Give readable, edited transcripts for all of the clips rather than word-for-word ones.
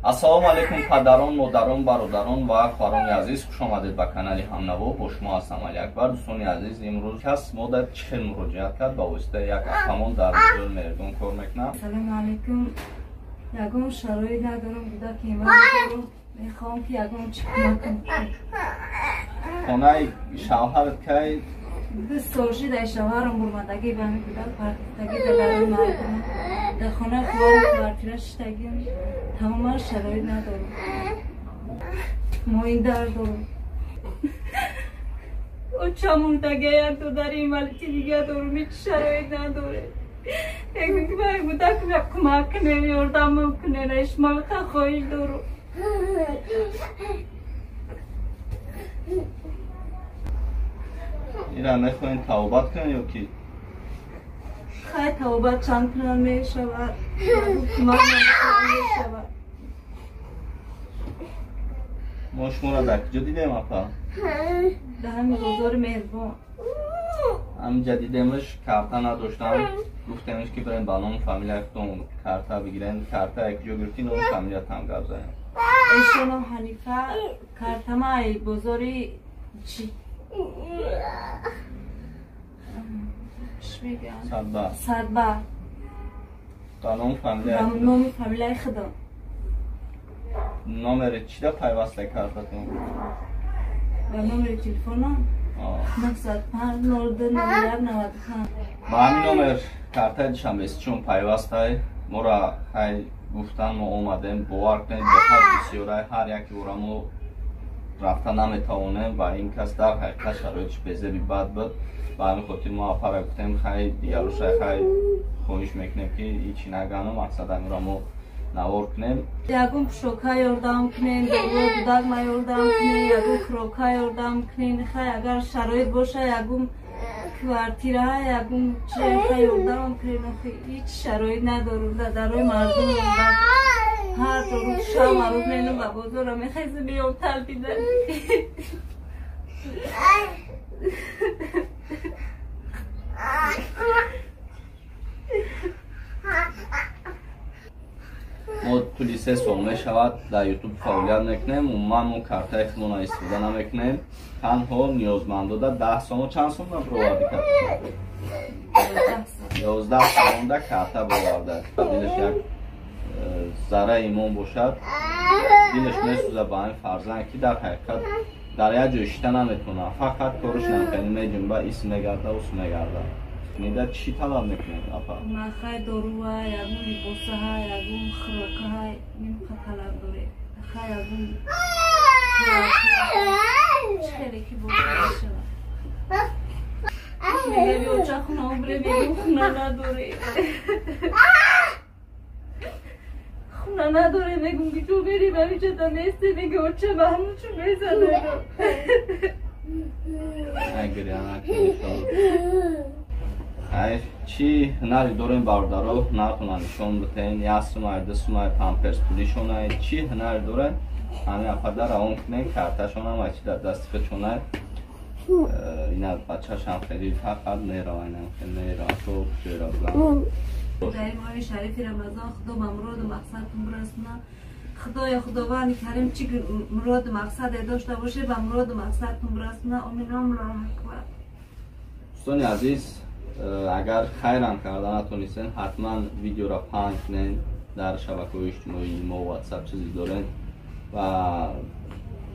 Ассалому алайкум падарон, модарон, бародарон ва хоҳарони азиз, хуш омадед ба канали Ҳамнаво. Бо шумо ҳастам Али Акбар. Дӯстони азиз, имрӯз кас мо дар чӣ хел муроҷиат кард ба воситаи як апамон дар бозори Меҳргон кор мекунам. Ассалому алайкум. Ягон шароит надорам, кӯдаки ман мехоҳам ки ягон чӣ кӯмак кунам. Хонаи шавҳарат кай? 2 сол шид ай шавҳарам бурмадагӣ ба ҳамин кӯдак партагӣ дар дарои мардум. Дар хонаи худам квартира шиштагим, тамоман шароит надорам. Моин дард дорам. Оча мурдага, як додари инвалиди дига дорам, ҳеҷ шароит надорем. Мегӯям ки ба кӯдак кӯмак кунем, ёрдамам кунем, шумо хоҳиш дорам. Ира мехоҳем тавбат кунем ё ки? Хай тавбат чанд кунам мешавад, кӯмак мешавад. Мо шуморо дар куҷо дидем, апа? Дар ҳамин бозори Меҳрбон. Ҳаминҷа дидемш, карта надоштам. Гуфтемш ки бирем ба номи фамилияи худон карта бигирем. Карта як ҷо гирифтӣ, номи фамилиятам гап занем. Эшоно Ҳанифа, картама ай бозори чӣ? Садба. Садба. Ба номи фамилияи ба номи фамилияи худам. Номери чида пайваста картатон? Ба номери телефонам 905 02 01 95. Ба ҳамин номер картаи Душанбеси чун пайвастай, моро хай гуфтан, мо омадем, бовар кунед, беҳад бисёрай, ҳар яке ора мо рафта наметавонем ва ин кас дар ҳақиқат шароитиш безеби бад буд. Ба ҳамин хотир мо апара гуфтем, хай дигаруша хай хоҳиш мекунем ки ҳичи нагану мақсад ҳаминро мо навор кунем. Ягон пӯшока ёрдам кунем, дору кӯдак ма ёрдам кунем, ягон хӯрока ёрдам кунем. Хай агар шароит боша, ягон квартира, ягон чи хай ёрдам кунем. Ҳеҷ шароит надорум, дар дарои мардум ҳар рӯз шаб марӯз менам ба бозора мехезем, меём талбида. Мо тӯли 3 сол мешавад дар Ютуб фаъолият мекунем. Умуман мо картаи худмона истифода намекунем. Танҳо ниёзмандода 10 сомон, чанд сом набироварди карта? 11 сомонда карта бироварда. Дилаш як зарра имон бошад, дилаш месӯзад ба ҳамин фарзанд ки дар ҳақиқат дар як ҷой шита наметавонад, фақат кораш намекунад, меҷунба, ис мегарда, ус мегарда. Нида чӣ талаб мекунед, апа? Ма хай доруа, ягон либосаҳа, ягон хӯрокаҳа нимқа талаб дорем. Хай ягон чӣ хеле ки бошад мешавад. Мегаби оча хона обре, мегӯм хона надорем. Хона надорем, мегӯм ки чӯ берим, ҳаминҷода нестем, мега оча ба ҳамун чӯ мезанад. Нагиря, накунед. Ай чӣ ҳунаре дорем, бародаро, ҳунаратонро нишон бидиҳем. Як сумай, 2 сумай, памперс пулишонай, чӣ ҳунаре дорем, ҳамин апада равон кунем, карташонам ай чӣ дар дасти худшонай. Ина бачашам хеле фақат мерава, инам хеле мерава, то ҷойра бигам. Дар ин моҳи шарифи Рамазон Худо ба муроду мақсадтон бирасонад. Худоё, Худованди Карим чӣ муроду мақсаде дошта боше, ба муроду мақсадтон бирасонад. Омин. Аллоҳу акбар. Дӯстони азиз, агар хайрам карда натонистен, ҳатман видеоро паҳн кунен дар шабакаҳои иҷтимоӣ, мо WhatsApp чизе дорем ва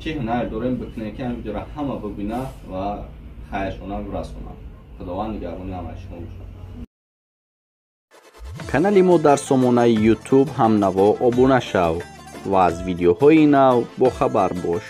чӣ ҳунаре дорем бикунем ки ҳамин видеоро ҳама бибинад ва хайршона бирасонад. Худованд нигаҳбони ҳамаи шумо бошад. Канали мо дар сомонаи YouTube Ҳамнаво обуна шав ва аз видеоҳои нав бохабар бош.